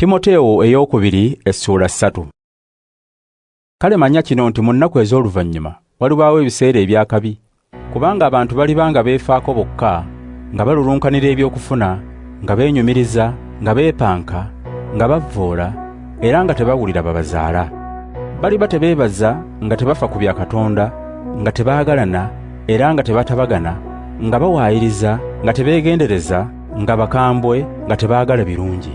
Timoteewo ey'okubiri essuula 3. Kale manya kino nti mu nnaku ez'oluvannyuma walibaawo ebiseera eby'akabi, kubanga abantu baliba nga beefaako bokka, nga balulunkanira ebyokufuna, nga beenyumiriza, nga beepanka, nga bavvoola, era nga tebawulira babazaala. Baliba tebeebaza, nga tebafa ku bya Katonda, nga tebaagalana, era nga tebatabagana, nga bawaayiriza, nga tebeegendereza, nga bakambwe, nga tebaagala birungi.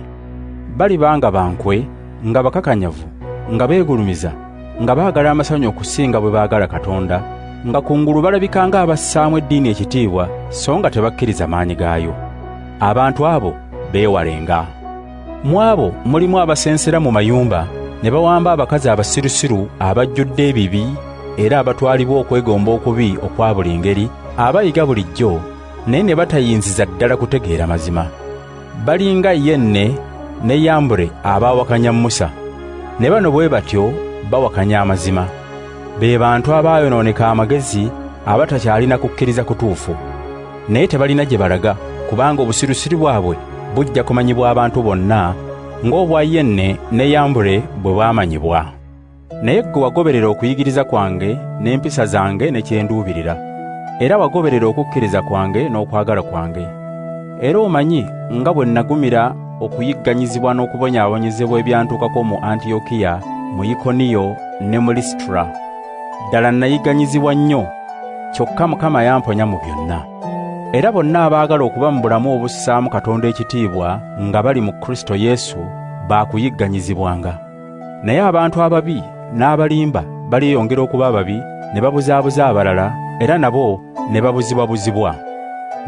Baliba nga bankwe, nga bakakanyavu, nga beegulumiza, nga baagala amasanyu okusinga bwe baagala Katonda, nga kungulu balabika ng'abassaamu eddiini ekitiibwa, so nga tebakkiriza maanyi gaayo. Abantu abo beewalenga. Mu abo mulimu abasensera mu mayumba ne bawamba abakazi abasirusiru abajjudde ebibi era abatwalibwa okwegomba okubi okwa buli ngeri, abayiga bulijjo naye ne batayinziza ddala kutegeera mazima. Balinga Yenne ne Yambure abaawakanya Musa, ne bano bwe batyo bawakanya amazima. Be bantu abaayonooneka amagezi abatakyalina kukkiriza kutuufu, naye tebalina gye balaga, kubanga obusirusiru bwabwe bujja kumanyibwa abantu bonna ng'obwa Yenne ne Yambure bwe bwamanyibwa. Naye ggwe wagoberera okuyigiriza kwange n'empisa zange ne kye nduubirira, era wagoberera okukkiriza kwange n'okwagala kwange. Era omanyi nga bwe nagumira okuyigganyizibwa n'okubonyaabonyezebwa ebyantuukako mu Antiyokiya, mu Ikoniyo ne mu Lisitura. Ddala nayigganyizibwa nnyo, kyokka Mukama yamponya mu byonna. Era bonna abaagala okuba mu bulamu obussaamu Katonda ekitiibwa nga bali mu Kristo Yesu baakuyigganyizibwanga. Naye abantu ababi n'abalimba baliyongera okuba ababi ne babuzaabuza abalala, era nabo ne babuzibwabuzibwa.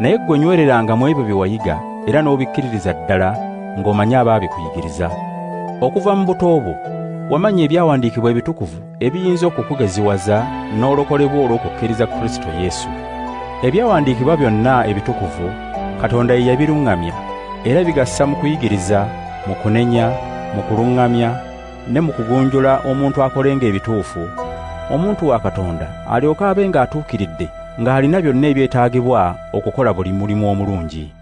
Naye ggwe nywereranga mu ebyo bye wayiga era n'obikkiririza ddala ng'omanyi abaabikuyigiriza. Okuva mu buto bwo wamanya ebyawandiikibwa ebitukuvu ebiyinza okukugeziwaza n'olokolebwa olw'okukkiriza Kristo Yesu. Ebyawandiikibwa byonna ebitukuvu Katonda ye yabiruŋŋamya, era bigasa mu kuyigiriza, mu kunenya, mu kuluŋŋamya ne mu kugunjula omuntu akolenga ebituufu, omuntu wa Katonda alyoke abe ng'atuukiridde, ng'alina byonna ebyetaagibwa okukola buli mulimu omulungi.